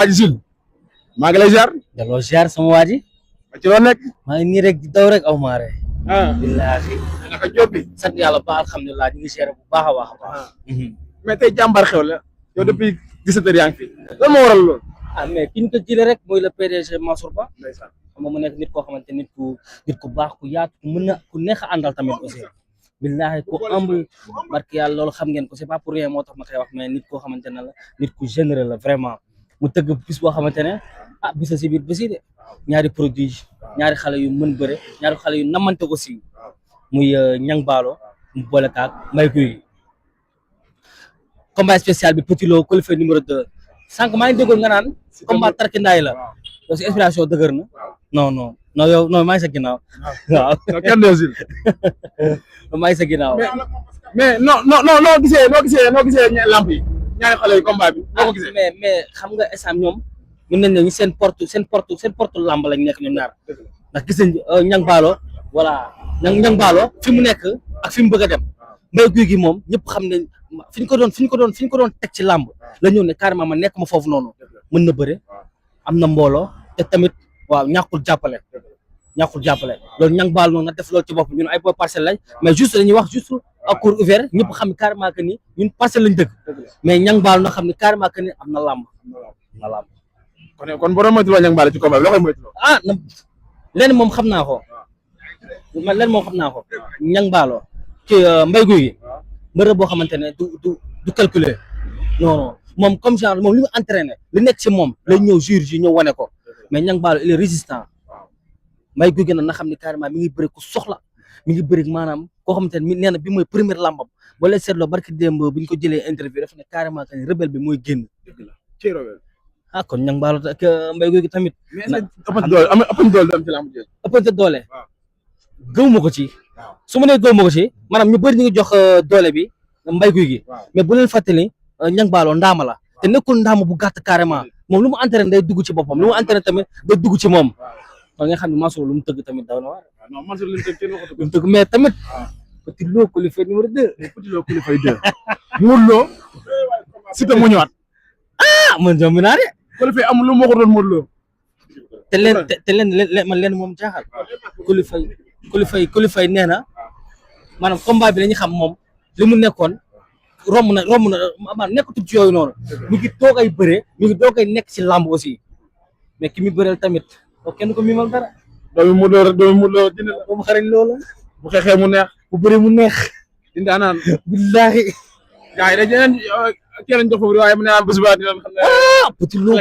Aji Sil maa ngi lay ziar. delloo ziar sama waa ji. ci loo nekk. maa ngi nii rek di daw rek aw maare. billaahi. naka jóg bi. sant yàlla ba alhamdulilah ñu ngi seere bu baax a baax a baax. mais tey jàmbaar xew la. yow depuis 17 heures yaa ngi fi. lan moo waral lool. mais ki ñu ko jëlee rek mooy le PDG Mansour Ba. ndeysaan. xam nga mu nekk nit koo xamante nit ku baax ku yaatu ku mën a ku neex a àndal tamit aussi. billaahi ku humble barki yàlla loolu xam ngeen ko c'est pas pour rien moo tax ma koy wax mais nit koo xamante ne la nit ku généreux la vraiment mu tëgg bis boo xamante ne bisa si biir bisi de ñaari produit ñaari xale yu mën bëre ñaari xale yu namante aussi muy ñang baalo mu boole kaag may guy combat spécial bi Petit Lo qualifié numéro 2 sànq maa ngi déggoon nga naan combat tarkindaay la yow si inspiration dëgër na non yow non maa ngi sa ginnaaw waaw kenn desul. maa ngi sa ginnaaw mais noo gisee lamp yi ñaari xale yu combat bi noo ko gisee. mais xam nga instant ñoom mën nañ ne ñu seen porte lamb lañ nekk ñoom ñaar ndax gis nañ ñang baalo voilà ñang baalo fi mu nekk ak fi mu bëgg a dem mbay guy gi moom ñëpp xam ne fi ñu ko doon teg ci lamb la ñëw ne carrément ma nekk ma foofu noonu mën na bëre am na mbooloo te tamit waaw ñàkkul jàppale loolu ñang baal noonu nga def loolu ci bopp ñun ay boy parcelle lañ mais juste dañuy wax juste à court ouvert ñëpp xam carrément que ni ñun parcelle lañ dëgg mais ñang baal na xam ne carrément que ni am na làmb kon borom moytuloo ñang baal ci combat bi loo koy moytuloo. lenn moom xam naa ko ñang baalo ci mbay guy gi mbër boo xamante ne du calculer non moom comme genre moom li mu entraîné li nekk ci moom lay ñëw jour ji ñëw wane ko mais ñang baalo il est résistant mbay guy gi nag na xam ne carrément mi ngi bëri ku soxla mi ngi bëri maanaam koo xamante ne nee na bi mooy première lambam boo leen seetloo barki démb bu ñu ko jëlee interview dafa ne carrément que rebelle bi mooy génn. Kon ñang baalo ak mbay guy gi tamit. ëppante doole dem ci lamb ji. ëppante doole. gëwuma ko ci. su ma nee gëwuma ko ci maanaam ñu bëri ñu ngi jox doole bi mbay guy gi. mais bu leen fàttali ñang baalo ndaama la te nekkul ndaama bu gàtt carrément moom lu mu entraîné day dugg ci boppam lu mu entraîné tamit day dugg ci moom. kon nga xam ne Mansour lu mu tëgg tamit daw na waar. non Mansour lu mu tëgg mais tamit. Petit Lo qualifié numéro 2. Petit Lo qualifié 2. Modou Lo. Siteu moo ñëwaat. man jomb naa de. qualifié amul lu mu waxoon Modou Lo. te leen moom jaaxal. qualifié nee na maanaam combat bi la ñu xam moom li mu nekkoon romb na maanaam nekkatul ci yooyu noonu. mi ngi doog ay bëre mi ngi doog ay nekk ci làmb aussi mais ki mi bëreel tamit. ok kenn ko mimal dara. doomu Modou Lo dina la. boobu xarañ loola. bu xeexee mu neex. bu bëree mu neex. dina naan. billaahi. gars yi dañu leen kii lañ jox foofu waaye mu ne ah bés ba dina xam ne. Petit Lo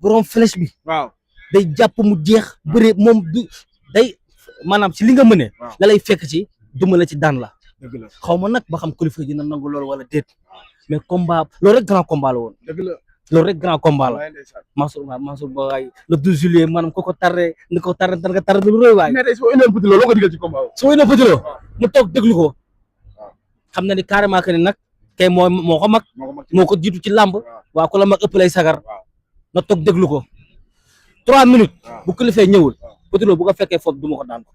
borom flèche bi. waaw day jàpp mu jeex bëree moom du day maanaam ci li nga mënee. la lay fekk ci duma la ci daan la. dëgg la xaw ma nag ba xam qualifié dina nangu loolu wala déet mais combat loolu rek grand combat la woon. dëgg la. loolu rek grand combat la Mansour Ba waay le 12 juillet maanaam ko tarre ni ko tarre nga tarre lu rëy waay. mais tey soo indee Petit Lo loo ko digal ci combat boobu. soo indee Petit Lo mu toog déglu ko xam na ni carrément que ni nag kay moo ko mag moo ko jiitu ci làmb waaw ku la mag ëpp lay sagar na toog déglu ko 3 minutes bu qualifié ñëwul Petit Lo bu ko fekkee foofu du ma ko daan ko.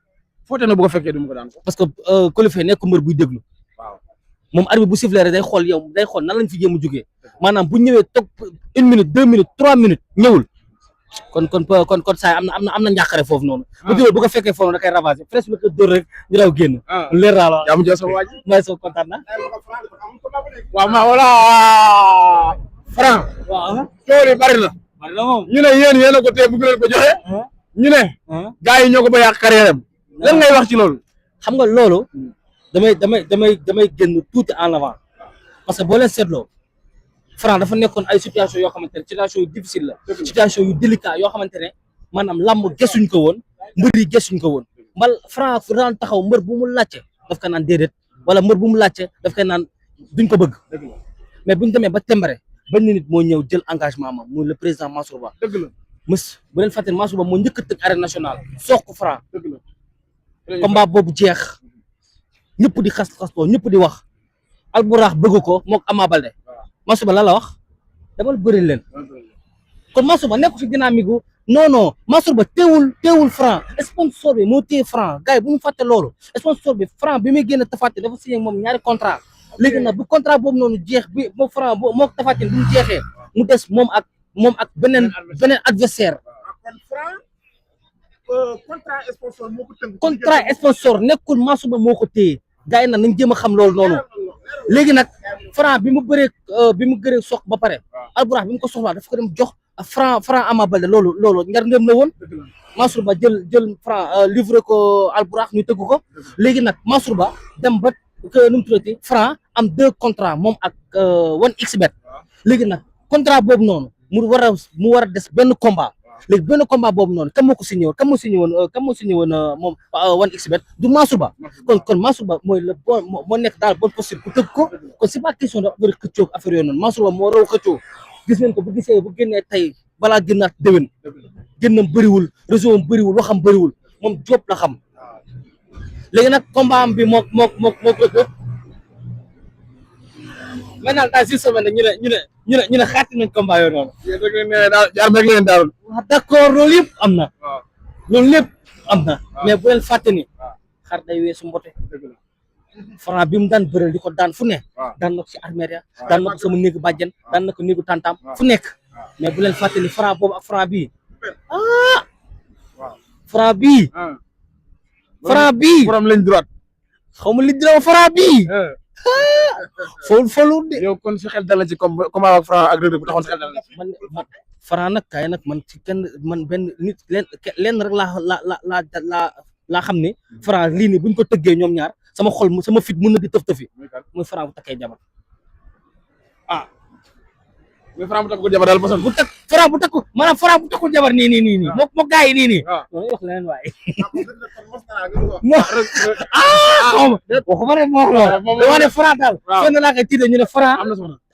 foote na bu ko fekkee du ma ko daan ko. parce que qualifié nekk mbër buy déglu. moom arbitre bu sifflé rek day xool nan lañ fi jéem a jógee maanaam bu ñëwee toog 1 minute 2 minutes 3 minutes ñëwul kon saa am na njàqare foofu noonu. bu ko fekkee foofu da koy ravager presque ko dóor rek ñu daw génn. leer naa la yaa mu jël sa waaj. may soo kontaan na. waaw voilà. Franc. waaw. tool yi bari na. moom. ñu ne yéen a ko tee bëgg leen ko joxe. ñu ne. gars yi ñoo ko ba yàq carrière am. lan ngay wax ci loolu. xam nga loolu. damay génn tuuti en avant parce que boo leen seetloo Franc dafa nekkoon ay situation yoo xamante ne situation yu difficile la situation yu délicat yoo xamante ne maanaam làmb gëstuñ ko woon mbër yi gëstuñ ko woon Franc fu daan taxaw mbër bu mu laajte daf ko naan déedéet wala mbër bu mu laajte daf koy naan duñ ko bëgg mais buñ demee ba tembare benn nit moo ñëw jël engagement ma muy le président Mansour Ba. dëgg la bu leen fàtte Mansour Ba moo njëkk a tëgg arène nationale soog ko Franc combat boobu jeex ñëpp di xas loo ñëpp di wax Alburax bëgg ko mook Ama Baldé Mansour Ba la wax demal bëri leen kon Mansour Ba nekku ci dynamique gu non Mansour Ba teewul Franc sponsor bi moo téye Franc gars yi bu ñu fàtte loolu sponsor bi Franc bi muy génn Tapha Tine dafa signé moom ñaari contrat léegi nag bu contrat boobu noonu jeex bi moo Franc moo Tapha Tine bu mu jeexee mu des moom ak moom ak beneen adversaire kon Franc contrat sponsor moo ko tënk. contrat sponsor nekkul Mansour Ba moo ko téye gars yi nag nañ jéem a xam loolu noonu léegi nag Franc bi mu bëree soq ba pare Albourakh bi mu ko soxlaa dafa ko dem jox Franc Ama Baldé loolu ngar ngëm la woon Mansour Ba jël Franc livré ko Albourakh ñu tëgg ko léegi nag Mansour Ba dem ba nu mu tuddati Franc am 2 contrats moom ak 1xBet léegi nag contrat boobu noonu mu war a des benn combat léegi benn combat boobu noonu kan moo ko signé woon moom 1xBet du Mansour Ba kon Mansour Ba mooy le bon moo nekk daal bonne posture ku tëgg ko kon c'est pas question de affaire xëccoo affaire yooyu noonu Mansour Ba moo raw xëccoo gis ngeen ko bu génnee tey balaa génnaat déwén génnam bëriwul réseau am bëriwul waxam bëriwul moom Diop la xam léegi nag combat am bi moo maintenant daal si semaine ñu ne xaati nañ combat yooyu noonu. jaar rek leen daal. waaw d'accord loolu yëpp am na. loolu lépp am na. mais bu leen fàtte ni. xar day weesu mbote. Franc bi mu daan bëral di ko daan fu ne. daan na ko si armeria daan na ko sama néegu bàjjen daan na ko néegu tantam fu nekk. mais bu leen fàtte ni Franc boobu ak Franc bii. Franc bii. Franc bii. borom lañ droite. xaw ma li dina Franc bii. folu de. yow kon si xel dal la ci combat ak Franc ak Reug Reug bu taxoon si xel dal la ci. man Franc nag kaay nag man ci benn nit leen rek laa xam ne Franc lii nii buñ ko tëggee ñoom ñaar sama xol sama fit mën na di tëf-tëfi mooy Franc bu takkee jabar mais Franc bu takkul jabar daal boson Franc bu takku maanaam Franc bu takkul jabar nii moo gaa yi nii non wax leneen waaye waxuma rek moo dama ne Franc daal fenn laa koy tiite ñu ne Franc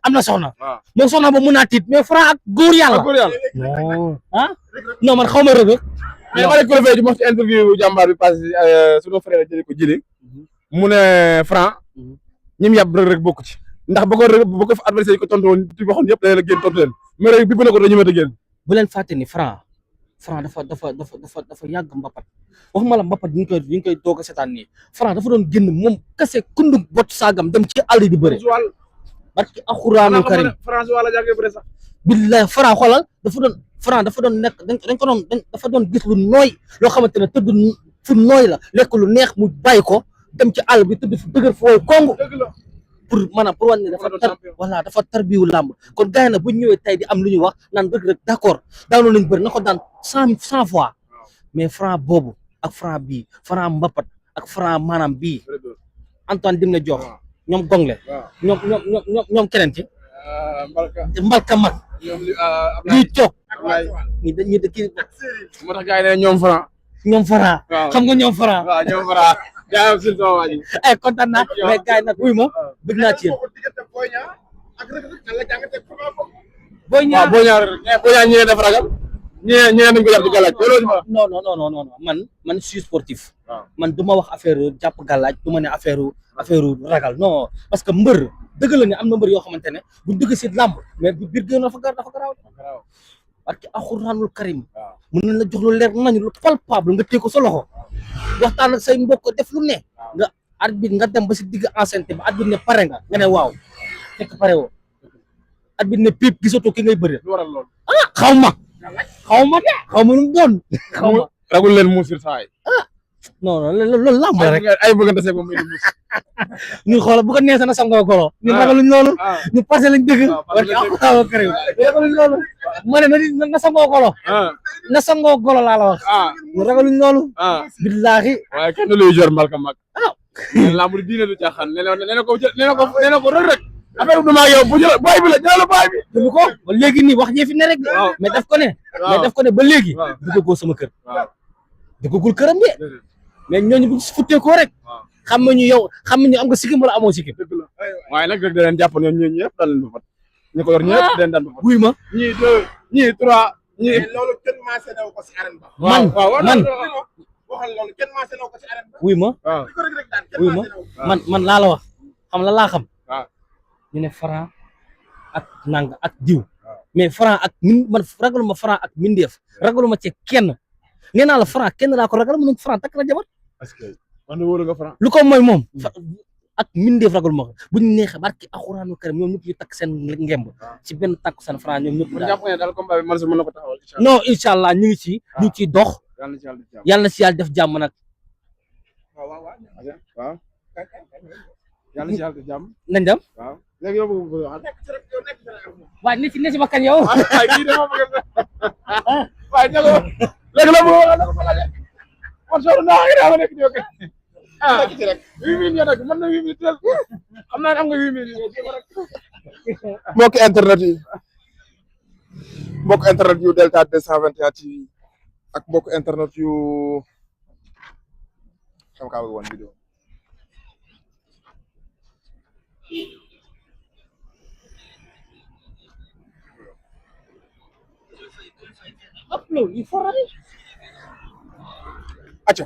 am na soxna moom soxna ba mun naa tiit mais Franc ak góor yàlla non man xaw ma Reug Reug mais ma ne ko fee ci interview jàmbaar bi passé sunu frère jëli ko jëli mu ne Franc ñim yàpp Reug Reug bokk ci ndax ba ko fa adversaire yi ko tontu woon ci waxoon yëpp da leen a génn tontu leen mais Reug bi bu ne ko dañu mën a génn bu leen fàtte ni Franc dafa yàgg mbapat waxuma la mbapat ñu ngi koy doog a seetaan nii Franc dafa doon génn moom kese kundu bot saagam dem ci àll di bëre barki alxuraanu karim France wala jàngee bëre sax billahi Franc dafa doon nekk dafa doon gis lu nooy loo xamante ne tëdd fu nooy la lekk lu neex mu bàyyi ko dem ci àll bi tëdd fu dëgër fu wooy kongu pour wan ne dafa tarbiwu làmb kon gars yi nag bu ñu ñëwee tey di am lu ñuy wax naan Reug Reug d'accord daanoon lañ bëri na ko daan cent fois mais Franc boobu ak Franc bii Franc mbapat ak Franc maanaam bii Antoine dim na jox ñoom gongle ñoom keneen ci mbalka mag ñuy toog ñi kii moo tax gars yi ne ñoom Franc xam nga ñoom Franc jaayam sil sama waa ji ay kontaan naa mais gars yi nag wuy ma bëgg naa ci yéen Boy Niang ñi def ragal ñi nañ ko jàpp ci gàllaaj non man suis sportif man du ma wax affaire jàpp gàllaaj du ma ne affaire ragal non parce que mbër dëgg la ne am na mbër yoo xamante ne buñ dugg si làmb mais biir gën dafa garaaw parce que alxuraanul karim mën nañ la jox lu leer nañu lu palpable nga téye ko sa loxo waxtaan ak say mbokk def lu ne nga arbitre nga dem ba si digg enceinte ba arbitre ne pare nga ne waaw fekk pare woo arbitre ne piip gisatoo ki ngay bëri xaw ma nu mu doon xaw ma ragul leen muusir saay non loolu lamb rek ay bëggante see moom muy muus ñun xoolal bu ko neesee na sangoo golo ñun ragaluñ loolu ñu passé lañ dëgg waaw karim ragaluñ loolu ma ne na sangoo golo na sangoo golo laa la wax ñu ragaluñ loolu billaahi waaye kenn luy jor mbalka mag lamb di diine du caaxaan nee na ko Reug Reug affaire du maa yow bu jël baay bi la jël baay bi dama ko ba léegi nii wax jee fi ne rek mais daf ko ne ba léegi duggagoo sama kër duggagul këram de mais ñooñu bu futtee ko rek xam nañu am nga sikkim wala amoo sikkim waaye nag rek da leen jàpp ñoom ñëpp daan leen ba fat ñu ko yor ñëpp den daan ba fat wuy ma ñii 2 ñii 3 ñii loolu kenn maase naw ko si arène ba waxal loolu kenn maase naw ko si arène ba wuy ma man laa la wax xam la laa xam ñu ne Franc ak nanga ak diw mais Franc ak man ragaluma Franc ak mindeef ragaluma ci kenn nee naa la Franc kenn laa ko ragal mu ne Franc takk na jabar parce que man wóolu nga Franc lu ko mooy moom ak mindeef ragal ma ko bu ñu neexee barki alxuraanu karim ñoom ñëpp ñu takk seen ngemb ci benn takku seen Franc ñoom ñëpp daal. jàpp nga ne daal combat bi Mansour mën na ko taxawal incha allah. non incha allah ñu ngi ci dox yàlla na si yàlla def jàmm nag. waaw yàlla na si yàlla def jàmm. nañ dem. waaw léegi yow bëgg wax. waaye ne ci bakkan yow. waaye kii dama bëgg a. waaye ne ko léegi la bëgg wax na ko fa la de. man soo doon naa nga nekk ñëw kay. nekk ci rek 8 minutes nag mën na 8 minutes teel xam naa ne am nga 8 minutes mbokk internet yi mbokk internet yu Delta 221 TV ak mbokk internet yu xam kaa bëgg woon vidéo acca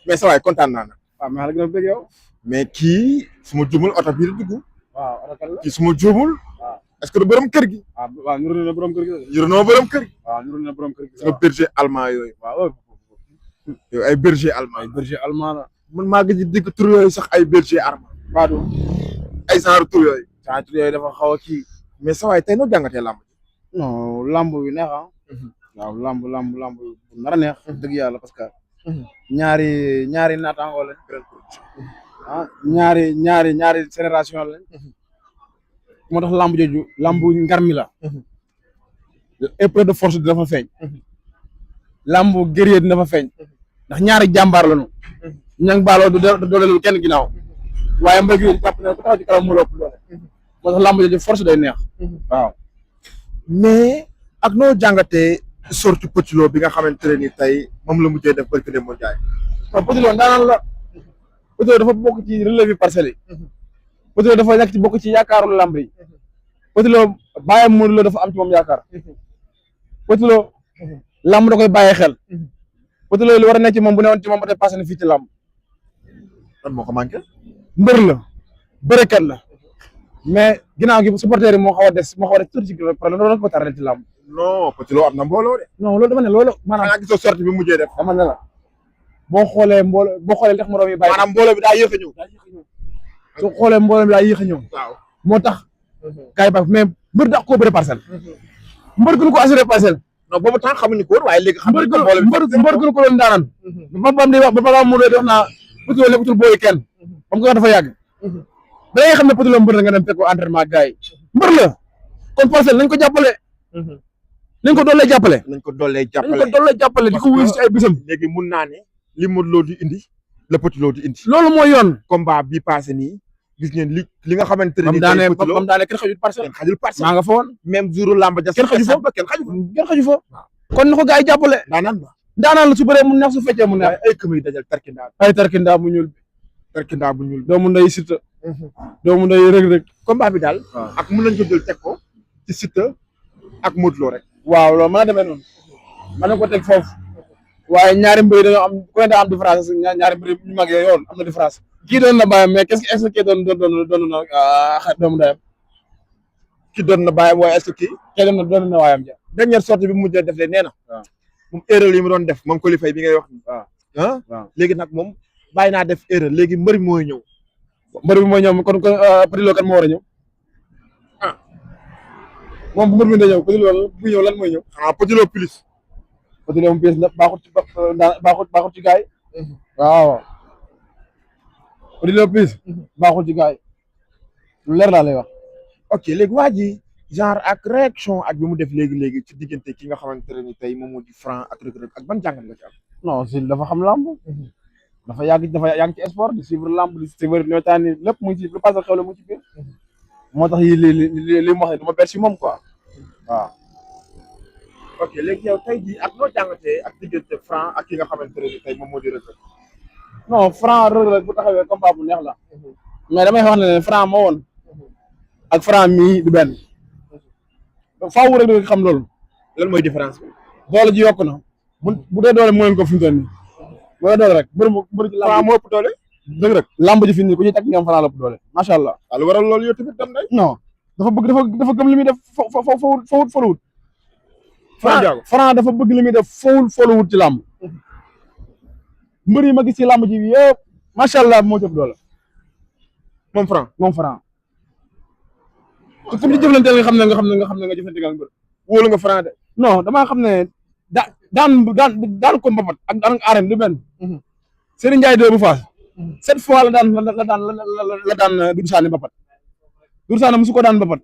mais sa waay kontaan naa nag. waaw mais xale bëgg yow. mais kii su ma juumul oto bii di dugg. waaw oto kan la kii su ma juumul. waaw est-ce que du borom kër gi. waaw niru na borom kër gi. niru na borom kër gi. waaw niru na borom kër gi. sama berger allemand yooyu. waaw yooyu ay berger allemand. ay berger allemand la. man maa ngi ci dégg tur yooyu sax ay berger allemand. waaw du ay genre tur yooyu. genre tur yooyu dafa xaw a kii. mais sa waay tey noo jàngatee làmb. non làmb yu neex ah. waaw làmb bu nar a neex. dëgg yàlla parce que. ñaari naataangoo lañ ñaari génération lañ moo tax lamb jooju lambu ngarmi la épreuve de force dina fa feeñ lambu guerrier dina fa feeñ ndax ñaari jàmbaar lañu ñang baaloo du dooleel kenn ginnaaw waaye mbëgg yi jàpp ne ko taxaw ci kanam mu ëpp doole moo tax lamb jooju force day neex waaw mais ak noo jàngatee sorti Petit Lo bi nga xamante ne ni tey moom la mujjee def barke dem moo jaay waaw Petit Lo ndaanaan la Petit Lo dafa bokk ci relève parcelles yi Petit Lo dafa nekk ci bokk ci yaakaaru lamb yi Petit Lo bàyyam Modou Lo dafa am ci moom yaakaar Petit Lo lamb da koy bàyyee xel Petit Lo li war a nekk ci moom bu newoon ci moom ba tey passé na fii ci lamb lan moo ko manqué mbër la bërekat la mais ginnaaw gi supporter yi moo xaw a des tuuti ci problème loolu ko tardé ci lamb non Petit Lo am na mbooloo de. non loolu dama ne loolu. maanaam gisoo sortie bi mujjee def. dama ne la boo xoolee ndax moroom yi bàyyi. maanaam mbooloo bi daa yéex a ñëw. soo xoolee mbooloo bi daa yéex a ñëw. waaw moo tax. kay ba mais mbër dax koo bëre parcelle. mbër gënu ko assuré parcelle. non boobu temps xamuñu ko woon waaye léegi. xam nañu ko mbooloo bi mbër gënu ko doon daanaan. ba bam di wax ba bam mu def naa Petit Lo lekkutul booy kenn. ba mu ko wax dafa yàgg. da ngay xam ne Petit Lo mbër la nga dem fekk ko entraînement gars yi. mbër la kon parcelle nañ ko jàppale. nañ ko doolee jàppale di ko wuyu ci ay bisam. léegi mun naa ne li Modou Lo di indi la Petit Lo di indi. loolu mooy yoon. combat bi passé nii gis ngeen li nga xamante ne nii. Petit Lo daane kenn xajul parcelle. maa nga fa woon. même jour lamba ja. kenn xaju fa kon na ko gars yi jàppale. daanaan la su bëree mu neex su feccee mu neex. ay këm yi dajal tarkindaa bu ñuul. doomu nday Siteu. doomu nday Reug Reug. combat bi daal. ak mun nañ ko jël teg ko ci Siteu ak Modou Lo rek. waaw loolu mën na demee noonu mën na ko teg foofu waaye ñaari mbir dañoo am ku ne daa am différence ñaari mbir ñu mag yooyu am na différence kii doon na bàyyam mais qu'est-ce que kii doon na xar doomu ndeyam kii doon na bàyyam waaye est-ce que kii doon na waayam ja dernière sortie bi mu mujjee def le nee na moom erreur yi mu doon def moom ko li fay bi ngay wax waaw léegi nag moom bàyyi naa def erreur léegi mbër bi mooy ñëw kon Petit Lo kan moo war a ñëw moom bu mbër mi da ñëw Petit Lo bu ñëw lan mooy ñëw Petit Lo plus la baaxut ci gaay waaw Petit Lo plus baaxut ci gaay lu leer laa lay wax ok léegi waa ji genre ak réaction ak bi mu def léegi ci diggante ki nga xamante ne ni tey moom moo di Franc ak Reug Reug ak ban jàngat nga ci am non si dafa xam lamb dafa yàgg ci sport di suivre lamb di suivre ñootaan ni lépp mu ngi ci lu passé xew la mu ngi ci biir moo tax yi li mu wax ne du ma bett si moom quoi waaw. ok léegi yow tey jii ak noo jàngatee ak diggante Franc ak ki nga xamante ne tey moom moo di Reug Reug. non Franc Reug Reug bu taxawee combat bu neex la. mais damay wax ne Franc moo woon. ak Franc mii du benn. faaw Reug Reug xam loolu. lan mooy différence bi. doole ji yokku na. bu dee doole moo leen ko fi mu toll nii. bu dee doole rek mbër ci lamb moo ëpp doole. Reug Reug lamb ji fi nii ku ñuy teg ñoom Franc la ëpp doole macha allah. waaw lu waral loolu yow tamit dem day. non dafa bëgg dafa gëm li muy def fowut folowut. Franc dafa bëgg li muy def folowut ci lamb. mbër yi ma gis ci lamb ji yëpp macha allah moo ci ëpp doole. moom Franc. te fu mu ci jëflanteel nga xam ne nga jëflanteel ak mbër. wóolu nga Franc de. non damaa xam ne daan ko mbapat ak daan arène du benn. Serigne Ndiaye 2 bu Fass. 7 fois la daan Doudou Sané mbapat. Doudou Sané musu ko daan mbapat.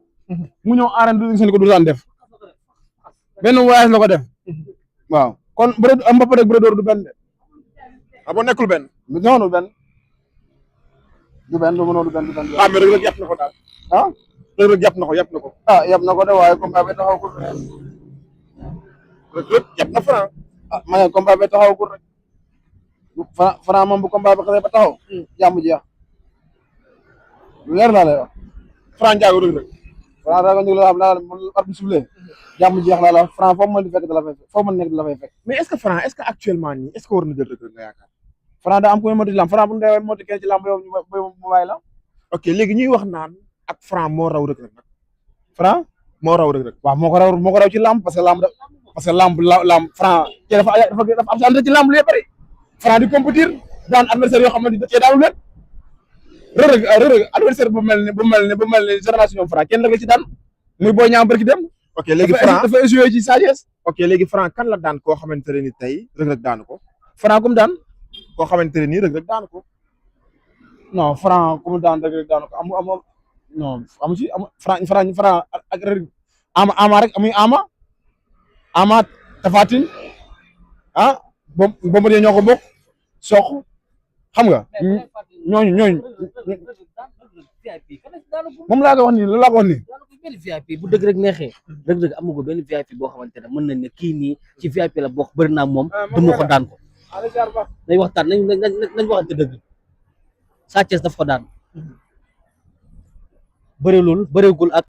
mu ñëw arène Doudou Sané ko Doudou Sané def. benn voyage la ko def. waaw kon bëre mbapat ak bëre door du benn de. ah boo nekkul benn. non du benn. du benn ah mais Reug Reug yàpp na ko daal. ah Reug Reug yàpp na ko. ah yab na ko de waaye combat bi taxawagul. Reug Reug yàpp na Franc. ah ma ne combat bi taxawagul rek. Franc moom bu combat bi xasee ba taxaw. jàmm jeex. lu leer laa lay wax. Franc Ndiago Reug Reug. Franc daa ko ñu la xam daal bu arbitre soufflé jàmm jeex laa la Franc foo mën di fekk da la fay fekk foo mën nekk da la fay fekk. mais est-ce que Franc est-ce que actuellement nii est-ce que war na jël Reug Reug nga yaakaar. Franc daa am ku muy moti lamb Franc bu ñu demee moti kenn ci lamb yow mu bàyyi la. ok léegi ñuy wax naan ak Franc moo raw Reug Reug nag. Franc moo raw Reug Reug. waaw moo ko raw ci lamb parce que lamb Franc ci dafa am ci lamb lu bari Franc di compétir daan adversaire yoo xamante ni da daanul leen Reug Reug adversaire bu mel ni génération Franc kenn rek la ci daan muy Boy Niang barki dem. ok léegi Franc dafa échoué ci sagesse. ok léegi Franc kan la daan koo xamante ne ni tey Reug Reug daanu ko. Franc kum daan. koo xamante ne nii Reug Reug daanu ko. non Franc kum daan Reug Reug daanu ko amu ci Franc ak Reug ama rek amuy ama Tapha Tine Bombardier ñoo ko bokk Sokh xam nga ñooñu moom laa ko wax nii loolu laa ko wax nii. benn VIP bu dëgg rek neexee Reug Reug amugo benn VIP boo xamante ne mën nañ ne kii nii ci VIP la bokk bëri naa moom duma ko daan ko nañ waxtaan nañ waxante dëgg Sa Thiès daf ko daan bëreegul ak